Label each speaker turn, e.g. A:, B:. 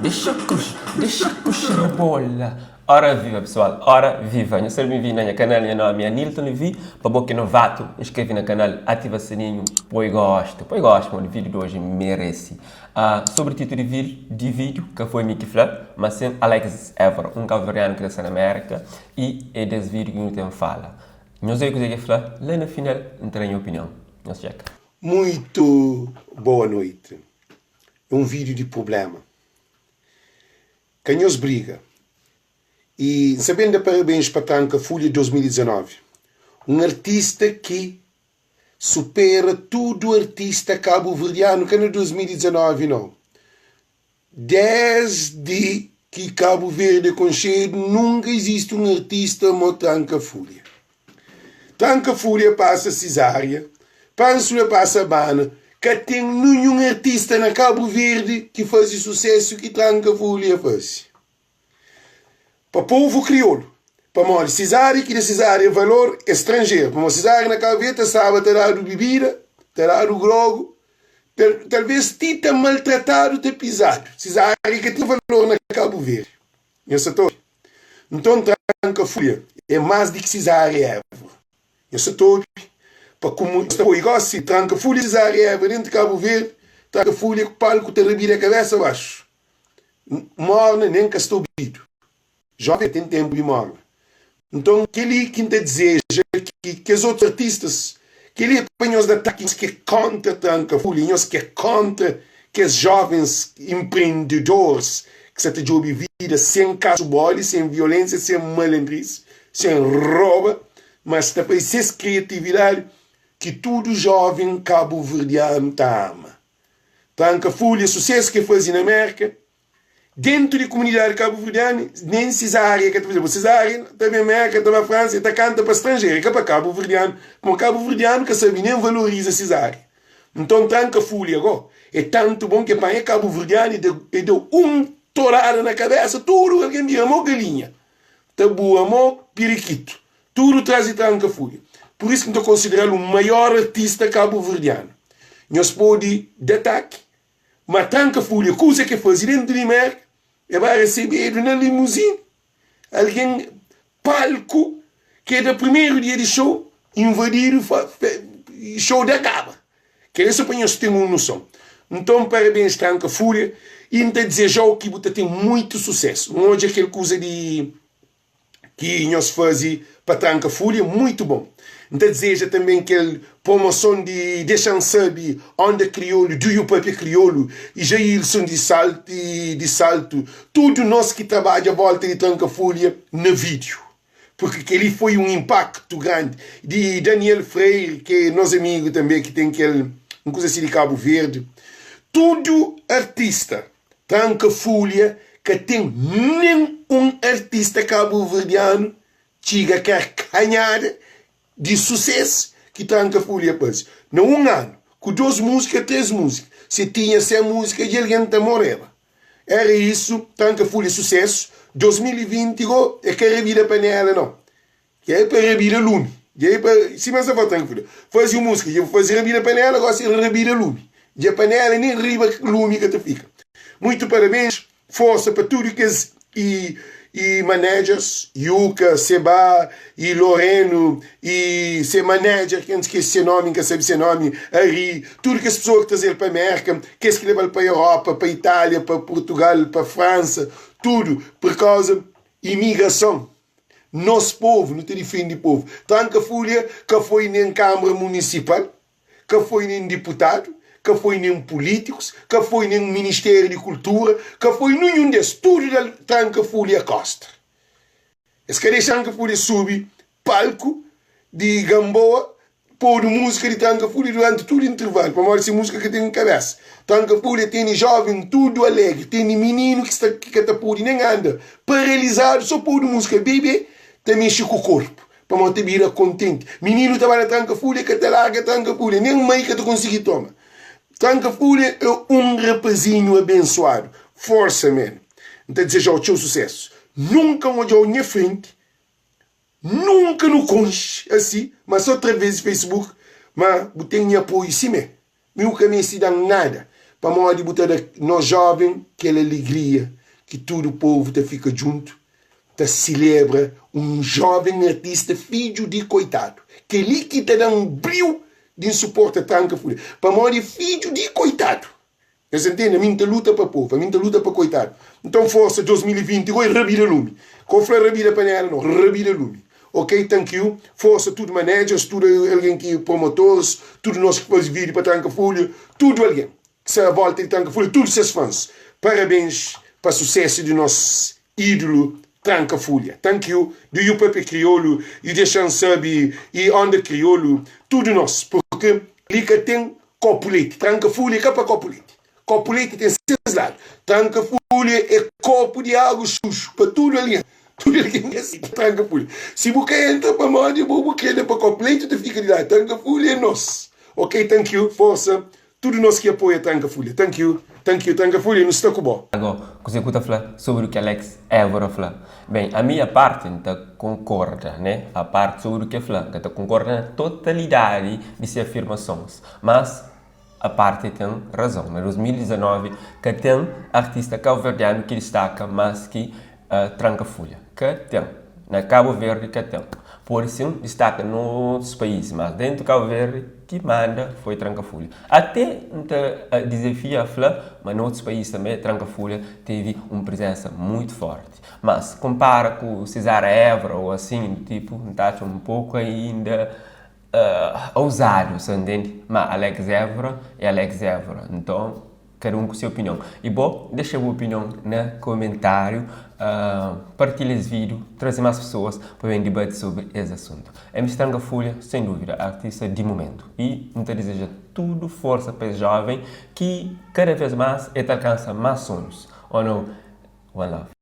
A: Dexa krus, dexa krus rebola. Ora viva pessoal, ora viva. Nhos ser bem-vindo na nha canal, nha nome é Anilton Levi. Pa bo ki é novato, inscreve na canal, ativa sininho, poi gosto, poi gosto, mano, vídeo de hoje merece. Uh, sobre título de vídeo, de vídeo, que foi mi que fla, mas sim Alex Évora, um cabo-verdiano que está na América, e é desse vídeo que não tem fala. Nhos obi kuzê ki el fla la na final, N ta da nha opinion. Nhos txeka.
B: Muito boa noite. É um vídeo di problema. Ka nhos briga. E N sa ben da parabéns pa Tranka Fulha 2019. Um artista ki supera tudo artista kabuverdianu, ka na 2019 não. Desdi ki Kabu Verdi é konxedu, nunka izisti un artista mo Tranka Fulha. Tranka Fulha pasa Sizária, Pânsula pasa Bana, ka ten ninhun artista na Kabu Verdi ki faze susésu ki Tranka Fulha faze. Pa povu kriolu, pamodi Sizária ki da Sizária valor é stranjeru, pamodi Sizária na Kabu Verdi ta staba ta dadu bibida, ta dadu grogu, Talvês ti ta maltratadu, ta pizadu. Sizária ka tinha valor na Kabu Verdi. Nhos sa ta obi? Nton, tranka fulha é más di ki Sizária Évora. Nhos sa ta obi? Pa kumu nhos ta poi gósi tranka fulha Sizária Évora dentu Kabu Verdi, tranka fulha ku palku ta rabida kabésa baxu. Morna nen ka sta obidu. Jovem ten tempu di morna. Nton keli ki nta dizeja ki kes otus artistas keli é pa nhos da ataki nhos ki é kontra tranka fulha nhos ki é kontra kes jovens empreendedores ki sa ta djobi vida sen kasu boli sen violensia sen malandris sen roba mas ta faze ses kriatividadi ki tudu jovem kabuverdianu ta ama tranka fulha susesu ki faze na merka Dentu di kumunidadi kabuverdianu, nen Cesária ka ta fazeba. Cesária ta ben Merka, ta ba Fransa, e ta kanta pa stranjeru, e ka pa kabuverdianu, pamodi kabuverdianu ka sabe nen valoriza Cesária. Nton, tranka fulha go e tantu bon ki e panha kabuverdianu e da un torada na kabesa, tudu algen bira mo galinha, ta bua mo pirikitu, tudu tras di tranka fulha. Pur isu ki N ta konsidera-l un maior artista kabuverdianu. Nhos pode da ataki. Ma tranka fulha kuza ke faze dentu di merka e ba resebedu na limuzine algen palku ke da primeru dia di show invadidu show da kaba kela so pa nhos ten un noson nton parabens tranka fulha i nta dizejau ki bu ta ten muitu susesu n odja kel kuza di ki nhos faze pa tranka fulha muito bom nta deseja também kel promoson di dexan sabe onda kriolu do you papia kriolu e jailson di salto di salto tudo nos ki trabadja volta di tranka fulha na video porque keli foi um impacto grande di Daniel Freire ke nos amigo também ki tem kel um kuza si di Cabo Verde tudo artista Tranka fulha ka ten nen un artista kabuverdianu txiga karkanhada di susesu ki Tranka Fulha faze na un anu ku 2 muzika 3 muzika se tinha 100 muzika dja algen ta moreba era isu Tranka Fulha susesu 2020 go e ka rabida panela nau Dja é pa rabida lumi. Dja é pa, sima N sta fla, tranki fla, faze un múzika, dja faze rabida panela, gosi é rabida lumi. Dja panela nen riba lumi ka ta fika. Muitu parabéns, forsa pa tudu kes i i managers, Yuka, Seba i Loreno i se manager ki N skese se nomi, N ka sabe se nomi, Ari, tudu kes pesoa ki traze-l pa Merka, kes ki leba-l pa Europa, pa Itália, pa Purtugal, pa Fransa, tudu, pur kauza imigrason. Nos povu, nu ta difende povu. Tranka Fulha ka foi nen Kamara Munisipal, ka foi nen diputadu, ka foi nen pulitikus, ka foi nen Ministeriu di Kultura, ka foi ninhun des. Tudu da Tranka Fulha kosta. Es ka dexa Tranka Fulha subi palku di Gamboa Podu múzika di Tranka Fulha duranti tudu intervalu, pamodi se múzika ka ten kabesa. Tranka Fulha tene joven tudu alegri, tene mininu ki sta ki ka ta pode nen anda, paralizadu, so podu múzika bebe ta mexe ku korpu, pamodi ta bira kontenti. Mininu ta ba na Tranka Fulha ka ta larga Tranka Fulha, nen mai ka ta konsigi toma. Tranka Fulha é un rapazinhu abensuadu. Forsa man, N ta dizejau txeu susesu. Nunka N odjau nha frenti Nunka nu konxe asi, ma so através di Facebook, ma bu ten nha apoiu simé. Mi bu ka meste da-m nada. Pamodi bu ta da nos joven kel alegria ki tudu povu ta fika djuntu ta silebra un joven artista fidju di koitadu. Kel-li ki ta da-m briu di N suporta tranka fulha pamodi é fidju di koitadu. Nhos ntende? Ami N ta luta pa povu, ami N ta luta pa koitadu. Nton forsa 2020 goi rabida lumi. Ka bu fla rabida panela no, rabida lumi. Ok thank you forsa tudu managers, tudu algen ki promotores, tudu nos ki fazi video pa tranka fulha, tudu algen ki sta na volta di tranka fulha, tudu ses fans. Parabens pa susesu di nos Ídolo tranka fulha. Thank you do you papia kriolu e dexan sabi e onda kriolu tudo nos porque li ka tem copo leite tranka fulha e ka pa copo leite copo leite tem ses lado tranka fulha e copo de agu xuxu pa tudo alguém tudo alguém que aceita tranka fulha si bu ka entra pamodi bo bu kre da pa copo leite tu fica de lado tranka fulha e nos ok thank you força Tudu nos ki apoia Tranka Fulha Thank you Thank you Tranka Fulha nu sta ku bo.
A: Ago, kuze ku ta fla sobri u ki Alex Évora fla? Ben, ami a parti N ta konkorda, ne? A parti sobri u ki el fla, N ka ta konkorda na totalidadi di se afirmasons, mas a parti el ten razon. Na 2019 ka ten artista kauverdianu ki distaka mas ki Tranka Fulha. Ka ten. Na Kabu Verdi ka ten. Pode sin distaka na otus país, mas dentu Kabu Verdi ki manda foi Tranka Fulha. Ate N ta dizafia a fla ma na otus país tanbe Tranka Fulha tevi un prizensa muitu forti. Mas konpara ku Cesária Évora ou asin du tipu, N ta atxa un poku ainda ouzadu, sa ntende? Ma Alex Évora é Alex Évora, nton. Kada un ku se opinion. I bo, dexa bu opinion na komentariu, partilha es video, traze mas pesoas pa ben dibati sobri es asuntu. MC Tranka Fulha, sen duvida, artista di mumentu. I N ta dizeja tudu forsa pa es joven ki kada vez mas el ta alkansa mas sonhus. Ono, one love.